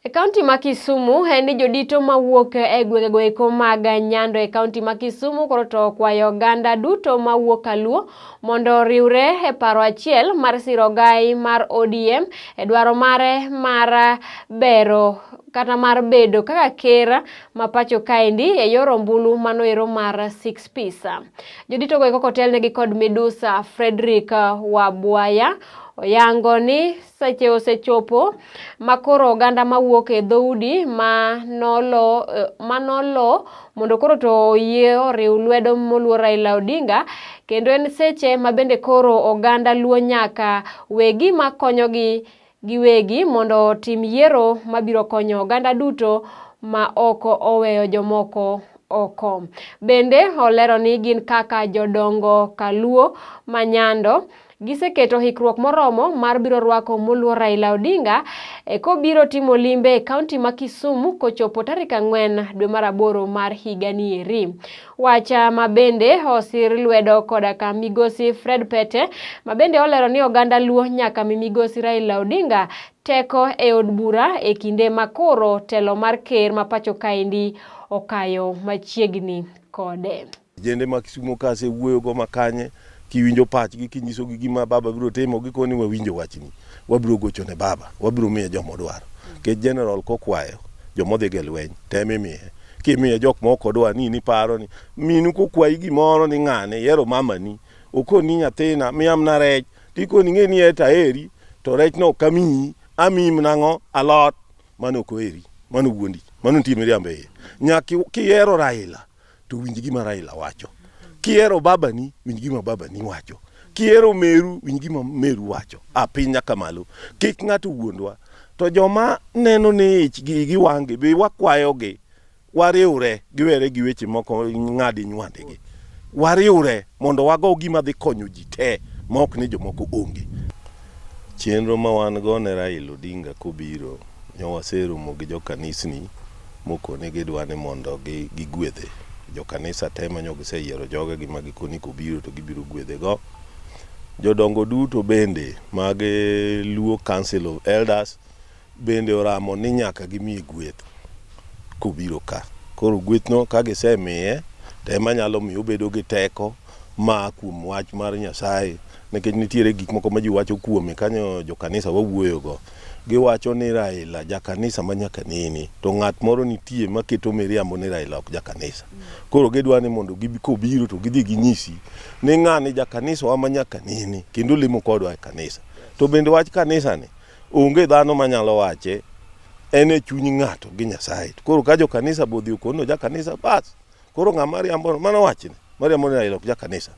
E kaunti ma Kisumu en ni jodito mawuok e gwengego eko mag Nyando e kaunti ma Kisumu koro to okwayo oganda duto mawuok Kaluo mondo oriwre e paro achiel mar siro ogai mar ODM e dwaro mare mar bero kata mar bedo kaka ker ma pacho kaendi e yor ombulu mano ero mar six piece. Jodito go eko kotelnegi kod midusa Frederick Wabwaya oyango ni Seche osechopo ma koro oganda mawuok e dhoudi ma nolo, ma nolo mondo koro to oyie oriw lwedo moluor Raila Odinga kendo en seche ma bende koro oganda Luo nyaka we gima konyogi giwegi mondo otim yiero mabiro konyo oganda duto ma ok oweyo jomoko oko. Bende olero ni gin kaka jodongo kaluo ma Nyando Giseketo hikruok moromo mar biro rwako moluor Raila Odinga e kobiro timo limbe e kaunti ma Kisumu kochopo tarik 4 dwe mar aboro mar higa ni eri. Wach ma bende osir lwedo koda ka migosi Fred Pete ma bende olero ni oganda Luo nyaka mi migosi Raila Odinga teko e od bura e kinde ma koro telo mar ker ma pacho kaendi okayo machiegni kode. Jende ma Kisumo ka asewuoyogo ma kanye, kiwinjo pachgi kinyisogi gima baba biro timo, gikoni wawinjo wachni, wabiro gocho ne baba, wabiro miye joma odwaro. Nikech general kokwayo joma odhigo e lweny, tem imiye. Kimiye jok ma ok odwa ni in iparo ni minu kokwayi gimoro ni ng'ane, ihero mamani, okoni nyathina miya mana rech, tikoni ing'e ni et aheri, to rechno ok amiyi, amiyi mana ang'o? Alot. Mano ok oheri, mano wuondi, mano nitie miriambo e iye. Nyaka kihero Raila, to winj gima Raila wacho. Kihero babani, winj gima babani wacho. Kihero meru, winj gima meru wacho. A piny nyaka malo. Kik ng'ato wuondwa. To joma neno ni ich gi gi wang'gi be wakwayogi wariwre giwere gi weche moko ng'adi nywandegi. Wariwre mondo wago gima dhi konyo ji te ma ok ni jomoko onge. Chenro ma wan go ne Raila Odinga kobiro, nyo waseromo gi jokanisni mokoni gidwa ni mondo gigwedhe. Jokanisa te ma nyo giseyiero jogegi ma gikoni kobiro to gibiro gwedhe go. Jodongo duto bende mag Luo Council of Elders bende oramo ni nyaka gimiye gweth kobiro ka. Koro gwethno ka gisemiye to ema nyalo miyo obedo gi teko ma kuom wach mar Nyasaye nikech nitiere gik moko ma ji wacho kuome kanyo jokanisa wawuoyogo. Giwacho ni Raila jakanisa ma nyaka nene to ng'at moro nitie maketo miriambo ni Raila ok jakanisa. Koro gidwa ni mondo gibi kobiro to gidhi ginyisi ni ng'ani jakanisa wa ma nyaka nene kendo lemo kodwa e kanisa. To bende wach kanisa ni onge dhano manyalo wache en e chuny ng'ato gi Nyasaye. Koro ka jokanisa be odhi okoni oja kanisa bas. Koro ng'ama riambo mano wachne. Mariambo ni Raila ok ja kanisa.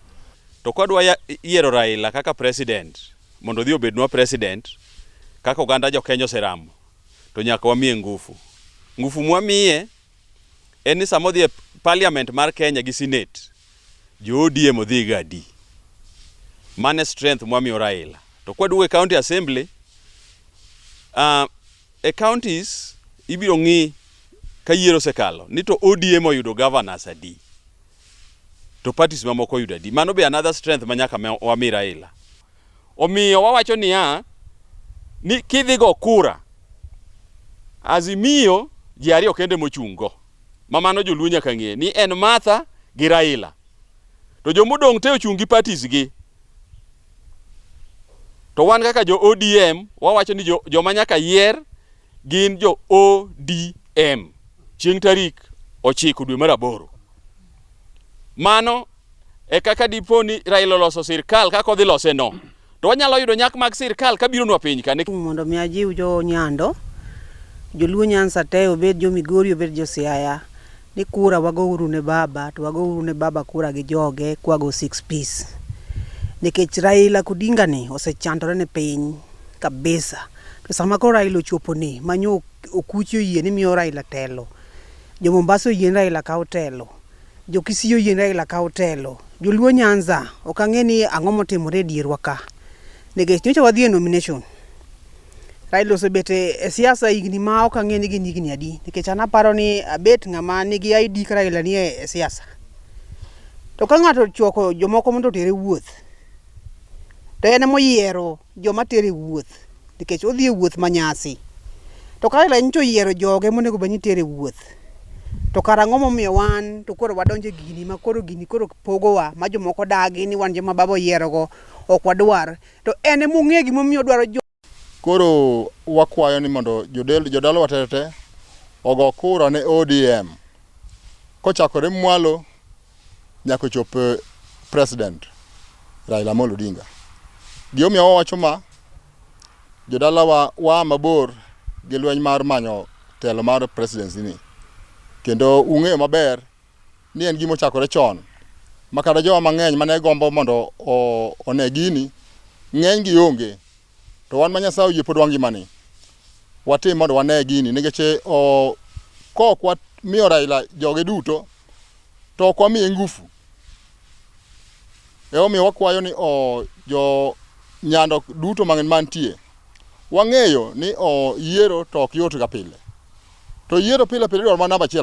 To kwadwa yiero Raila kaka president mondo odhi obednwa president kaka oganda jo Kenya oseramo to nyaka wamiye ngufu. Ngufu mwamiye en ni sama odhi e parliament mar Kenya gi senate jo ODM odhi go adi. Mano e strength mwamiyo Raila. To kwaduogo e county assembly, e counties ibiro ng'i ka yiero osekalo ni to ODM oyudo governors adi to parties mamoko oyudo adi. Mano be another strength ma nyaka wami Raila. Omiyo wawacho niya ni kidhi go kura Azimio ji ariyo kende mochung' go ma mano joluo nyaka ng'e ni en Martha gi Raila. To jomodong' te ochung' gi parties gi. To wan kaka jo ODM wawacho ni joma nyaka yier gin jo ODM chieng' tarik 9 dwe mar aboro. Mano e kaka dipo ni Raila oloso sirkal kaka odhi lose no, to wanyalo yudo nyak mag sirkal kabiro nwa piny ka. Mondo mi ajiw jo Nyando, joluo Nyanza te, obed jo Migori, obed jo Siaya, ni kura wagouru ne baba, to wagouru ne baba kura gi joge kwago six piece. Nikech Raila Odinga ni osechandore ne piny kabisa. To sama koro Raila ochopo ni, manyo okuchi oyie ni miyo Raila telo, jo Mombasa oyie ni Raila kawo telo, jo Kisii oyie ni Raila kawo telo, joluo Nyanza ok ang'e ni ang'o motimore e dierwa ka. Nikech nyocha wadhi e nomination, Raila osebet e siasa higni ma ok ang'e ni gin higni adi. Nikech an aparo ni abet ng'ama nigi ID ka Raila nie e siasa. To ka ng'ato ochoko jomoko mondo otere wuoth, to en ema oyiero joma tere wuoth nikech odhi e wuoth manyasi. To ka Raila nyocha oyiero joge monego bed ni itero e wuoth, to kara ang'o momiyo wan to koro wadonjo e gini ma koro gini koro pogowa ma jomoko dagi ni wan joma baba oyierogo ok wadwar. To en ema ong'eyo gimomiyo odwaro jo Koro wakwayo ni mondo jodel, jodalawa te te ogo kura ne ODM kochakore mwalo nyaka ochop eh, president Raila Amolo Odinga. Gimomiyo wawacho ma, jodalawa waa mabor gi lweny mar manyo telo mar presidency ni. Kendo ung'eyo maber ni en gima ochakore chon ma kata jowa mang'eny mane gombo mondo one gini ng'eny gi onge. To wan ma Nyasaye oyie pod wangimani, watim mondo wane gini nikech o, kok wamiyo Raila joge duto to ok wamiye ngufu. Emomiyo wakwayo ni o, jo Nyando duto mantie wang'eyo ni o, yiero to ok yot ga pile. To yiero pile pile idwaro mana namba achiel.